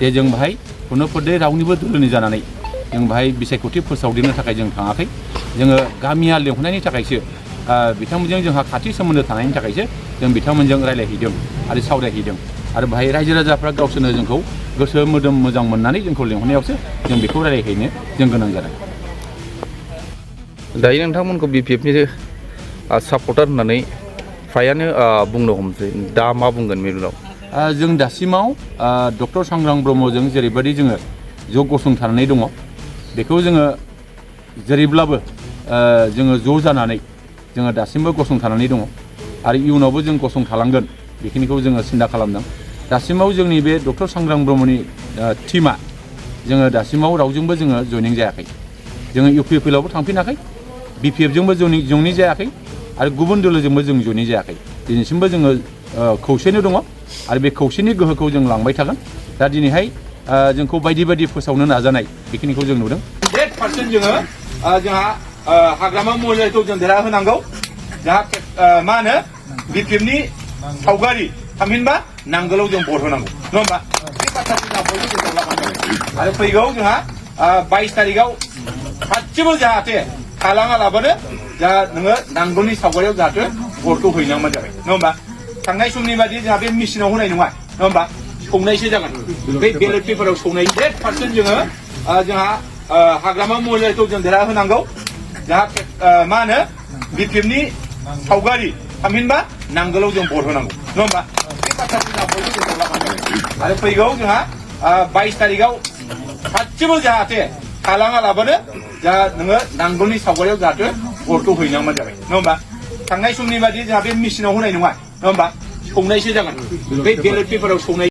जे जों बाहाय खुनु पदे रावनिबो दोलोनि जानानै जों बाहाय बिसायख'थि फोसावदिंनो थाखाय जों थाङाखै जोङो गामिया लेंहरनायनि थाखायसो बिथांमोनजों जोंहा खाथि सोमोन्दो थानायनि थाखायसो जों बिथांमोनजों रायलायहैदों आरो सावरायहैदों आरो बाहाय रायजो राजाफ्रा गावसोरनो जोंखौ गोसो मोदोम मोजां मोननानै जोंखौ लेंहरनायावसो जों बेखौ रायलायहैनो जों गोनां जादों। दायो नोंथांमोनखौ BPF नि सापर्टार होननानै फ्रायानो बुंनो हमसै दा मा बुंगोन मिरुनाव? जों दासिमाव डक्टर सांग्रां ब्रह्मजों जेरैबायदि जोङो ज' गसंथानानै दङ बेखौ जोङो जेरैब्लाबो जोङो ज' जानानै जोङो दासिमबो गसंथानानै दङ आरो इयुनावबो जों गसंथालांगोन बेखिनिखौ जोङो सिन्था खालामदों। दासिमाव जोंनि बे डक्टर सांग्रां ब्रह्मनि टिमा जोङो दासिमाव रावजोंबो जोङो जयनिं जायाखै। जोङो UPPLआवबो थांफिनाखै BPF जोंबो जयनिं जायाखै आरो गुबुन दोलोजोंबो जों जयनिं जायाखै। दिनैसिमबो जोङो खौसेनो दङ आरो बे खौसेनि गोहोखौ जों लांबाय थागोन। दा दिनैहाय जोंखौ बायदि बायदि फोसावनो नाजानाय बेखिनिखौ जों नुदों। 100% जोङो जोंहा हाग्रामा महिलाखौ जों देरहा होनांगौ। जोंहा मा होनो BPF नि सावगारि थामहिनबा नांगोलाव जों भट होनांगौ नङा होमबा? बे बाथ्राखौ जोंहा बयबो गोसोआव लाखिनांगौ आरो फैगौ जोंहा 22 तारिखआव गासिबो जाहाथे थालाङालाबानो जा नोङो नांगोलनि सावगारियाव जाहाथे भटखौ हैनांगौ जाबाय नङा होमबा? थांनाय समनि बादि जोंहा बे मेसिनाव होनाय नङा नङा होमबा? सौनायसो जागोन बे बेलेट पेपाराव सौनाय 100% जोङो जोंहा हाग्रामा महिलाखौ जों देरहा होनांगौ। जोंहा मा होनो BPF नि सावगारि थामहिनबा नांगोलाव जों भट होनांगौ नङा होमबा? बे बाथ्राखौ जोंहा बयबो गोसोआव लाखिनांगौ आरो फैगौ जोंहा 22 तारिखआव गासिबो जाहाथे थालाङालाबानो जा नोङो नांगोलनि सावगारियाव जाहाथे भटखौ हैनांगौ जाबाय नङा होमबा? थांनाय समनि बादि जोंहा बे मेसिनाव होनाय नङा नङा होमबा? सौनायसो जागोन बे बेलेट पेपाराव सौनाय